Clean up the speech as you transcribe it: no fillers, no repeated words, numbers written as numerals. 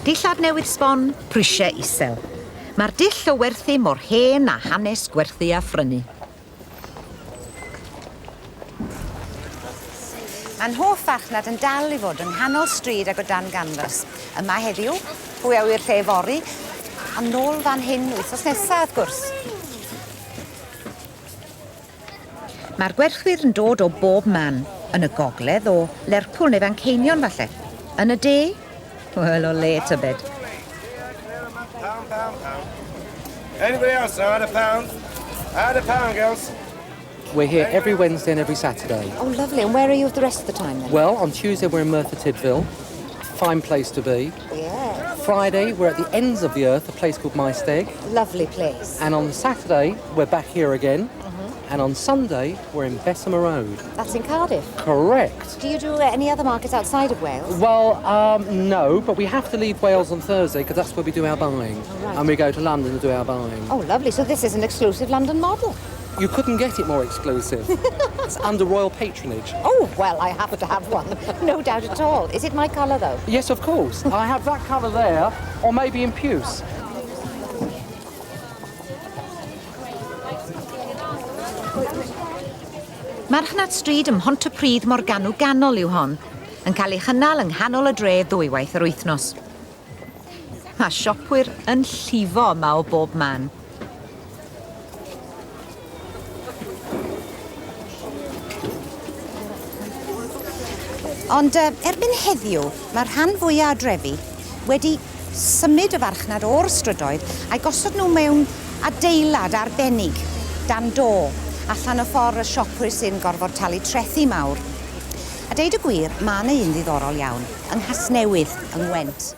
Dillad newydd sbon, prisiau isel. Mae'r dull o werthu mor hen â hanes gwerthu a phrynu. Mae'n hoff farchnad yn dal i fod yng nghanol stryd ac o dan ganfas. Yma heddiw, pwy a ŵyr lle fory, a nôl fan hyn wythnos nesa, wrth gwrs. Mae'r gwerthwyr yn dod o bob man, yn y gogledd o Lerpwl neu Fanceinion falle. Yn y de? Wel, o le tybed? Pound, pound, pound. Anybody else? Add a pound. Add a pound, girls. We're here every Wednesday and every Saturday. Oh, lovely. And where are you the rest of the time then? Well, on Tuesday we're in Merthyr Tydfil. Fine place to be. Yeah. Friday we're at the ends of the earth, a place called Maesteg. Lovely place. And on Saturday we're back here again. And on Sunday we're in Bessemer Road. That's in Cardiff. Correct. Do you do any other markets outside of Wales? Well, no, but we have to leave Wales on Thursday because that's where we do our buying. right. And we go to London to do our buying. Oh, lovely. So this is an exclusive London model. You couldn't get it more exclusive. It's under royal patronage. Oh, well, I have to have one. No doubt at all. Is it my colour, though? Yes, of course. I have that colour there, or maybe in puce. Marchnad stryd ym Mhontypridd Morgannwg Ganol yw hon, yn cael ei chynnal yng nghanol y dre ddwywaith yr wythnos. Mae siopwyr yn llifo yma o bob man. Ond erbyn heddiw, mae'r rhan fwyaf o drefi wedi symud y farchnad o'r strydoedd a'i gosod nhw mewn adeilad arbennig, dan do, allan o ffordd y siopwyr sy'n gorfod talu trethi mawr. A deud y gwir, mae 'na un ddiddorol iawn, yng Nghasnewydd, yng Ngwent.